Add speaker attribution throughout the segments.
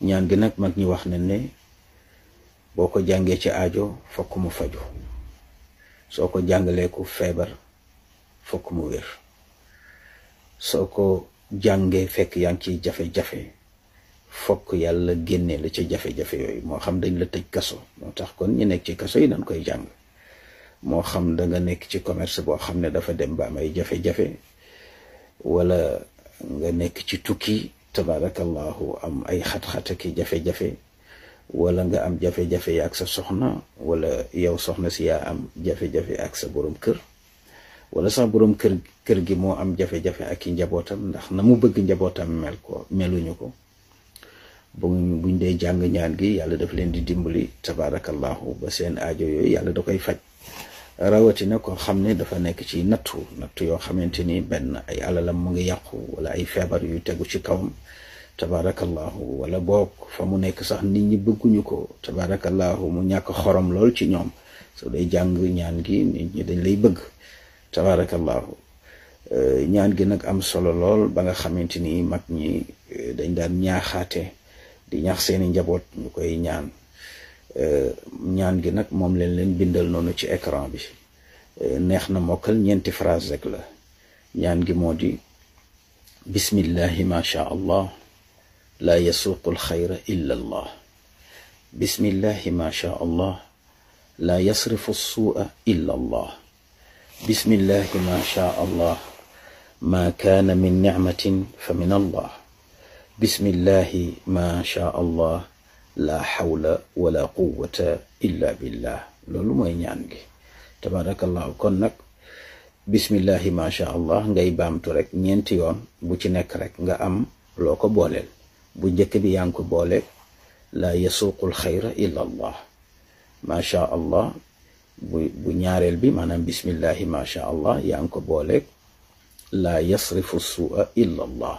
Speaker 1: ñaan gi nag mag ñi wax nañ ne boo ko jàngee ci aajo fokk mu faju soo ko jàngalee ku feebar fokk mu wér soo ko jàngee fekk yaa ngi ciy jafe-jafe fokk yàlla génnee la ci jafe-jafe yooyu moo xam dañ la tëj kaso moo tax kon ñi nekk ci kaso yi dañ koy jàng moo xam da nga nekk ci commerce boo xam ne dafa dem ba am ay jafe-jafe wala nga nekk ci tukki tabarakallahu am ay xat-xat ki jafe-jafe wala nga am jafe-jafe ak sa soxna wala yow soxna si yaa am jafe-jafe ak sa borom kër wala sax borom kër gi moo am jafe-jafe ak i njabootam ndax na mu bëgg njabootam meluñu ko buñ dee jàng ñaan gi yàlla daf leen di dimbali tabarakallahu ba seen aajo yooyu yàlla da koy faj rawatina ko xam ne dafa nekk ci nattu yoo xamante ni benn ay alalam mu ngi yàqu wala ay feebar yu tegu ci kawam tabarakallahu wala boog fa mu nekk sax nit ñi bëgguñu ko tabarakallahu mu ñàkk xorom lool ci ñoom soo day jàng ñaan gi nit ñi dañ lay bëgg tabarakallahu ñaan gi nag am solo lool ba nga xamante ni mag ñi dañ daan ñaaxaate di ñaax seeni njaboot ñu koy ñaan ñaan gi nag moom leen bindal noonu ci écran bi neex na mokkal ñeenti phrase rek la ñaan gi moo di bismillahi ma sha allah la yasuuqu alxayra illa allah bismillahi ma sha allah la yasrifu alsuu'a illa allah bismillahi ma sha allah ma kaana min nicmatin fa min allah bismillahi ma sha allah la hawla wala quwwata illa billah loolu mooy ñaan gi tabarakallahu kon nag bismillahi ma sha allah ngay baamtu rek ñeenti yoon bu ci nekk rek nga am loo ko booleel bu njëkk bi yaa ngi ko boole la yasuuqul xayra illa allah ma sha allah bu ñaareel bi maanaam bismillahi ma sha allah yaa ngi ko boole la yasrifu suu'a illa allah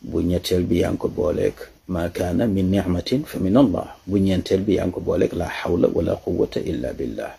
Speaker 1: bu ñetteel bi yaa ngi ko booleeg ma kaana min nicmatin fa min allah bu ñeenteel bi yaa ngi ko booleeg la hawla wala quwwata illa billah